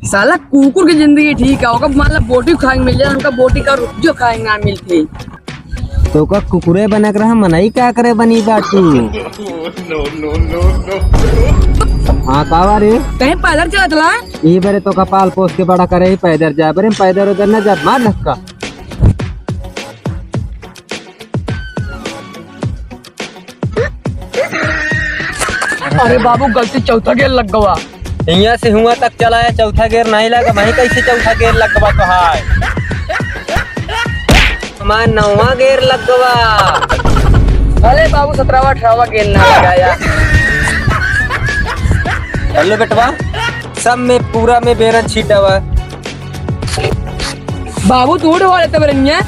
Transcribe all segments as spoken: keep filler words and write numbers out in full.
साला कुकुर की जिंदगी ठीक है, ओका मान ला बोटी खाए मिल जाए, हमका बोटी का रुपयो खाए ना मिलते। तोका कुकुरे बनक रहा, मनई का करे बनी बाटू? हाँ, का बा रे? कहीं पैदल चलत ला? ई बरे तोका पाल पोस के बड़ा करे ही पैदल जाए, बरे पैदल उधर न जा, मार धक्का। अरे बाबू, गलती चौथा gear लग गवा। हियाँ से हुआँ तक चलाया, चौथा gear नहीं लगा, वहीं कैसे चौथा gear लग गवा तोहार? हमार नौवाँ gear लग गवा। अरे बाबू, सतरहवाँ अठारहवाँ gear ना लगाया। हेलो बेटवा, सब में पूरा में बेरन छीटा हुआ। बाबू, तू उठवा लेते बरनिया।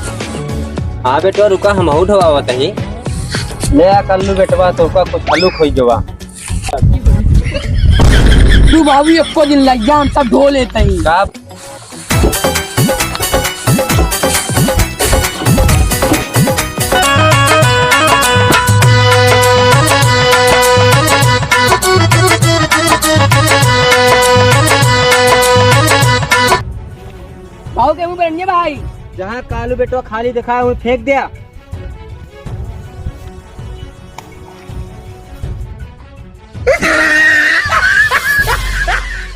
हाँ बेटवा, रुका, हम उठवावत ही। ले आ कल्लू बेटवा, तोका कुछ हलुक होई गवा। तू बाबू एको दिन लग जा, हम सब ढो लेते ही। का? बाबू के मुंह पर नहीं भाई। जहाँ कालू बेटवा खाली दिखाए, वहीं फेंक दिया।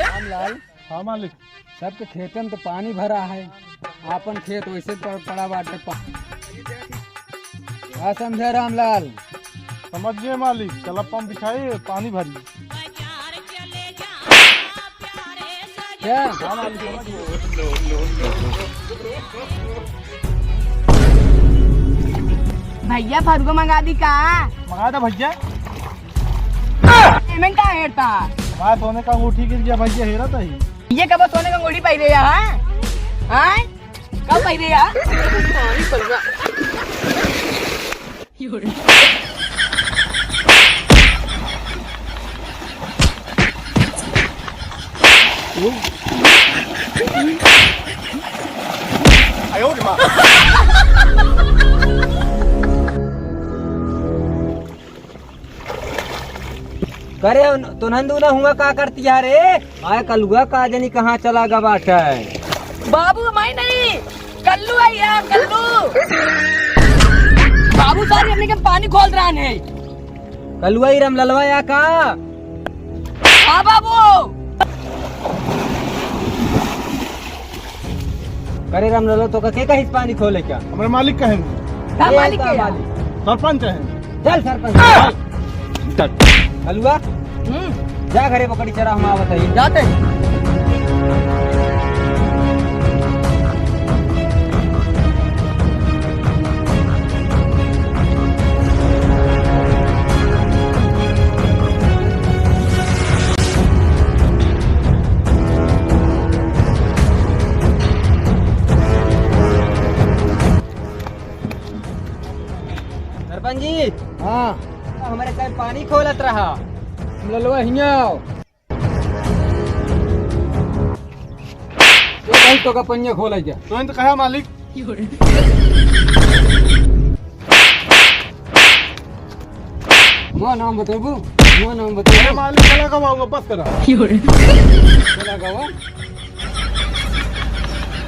रामलाल। हाँ मालिक। सबके खेतन तो पानी भरा है, आपन खेत वैसे पड़-, पड़ा बाटे पा-, का समझे रामलाल? समझ गए मालिक, चला पंप बिछाई, पानी भरी। क्या? हाँ मालिक, समझ गए। भैया, फरुआ मंगा दी का? मंगा दे भैया। पेमेंट का हेरता? हमारे सोने का अंगूठी गिर गया भैया, हेरा था ही। ये कब सोने का अंगूठी पहिरे या, हाँ? हाँ? कब पहिरे या? करे उन-, तुनहन दूना हुआ का करती है रे? आए कलुआ का जनी कहाँ चला गा बाटे? बाबू, मैं नहीं, कल्लू है यार, कल्लू। बाबू, सारी हमने के पानी खोल रहा है। कलुआ ही रामललवा या का? हाँ बाबू। करे रामलाल, तोका के कहिस पानी खोले क्या? हमरे मालिक कहेंगे। का ए, मालिक का है? मालिक? सरपंच है। चल सरपंच। चल। चल। कलुआ, हम्म। जा घरे बकरी चरा, हम आवत है। जाते हैं। सरपंच जी। हाँ। हमरे कहीं पानी खोलत रहा। ललवा हियाँ आओ। ये भाई तो का पनिया खोला जा। तो इन तो कहा मालिक। मोर नाम बतेबू? मोर नाम बतेबू? ए मालिक, चला गवा, बस करा। चला गवा?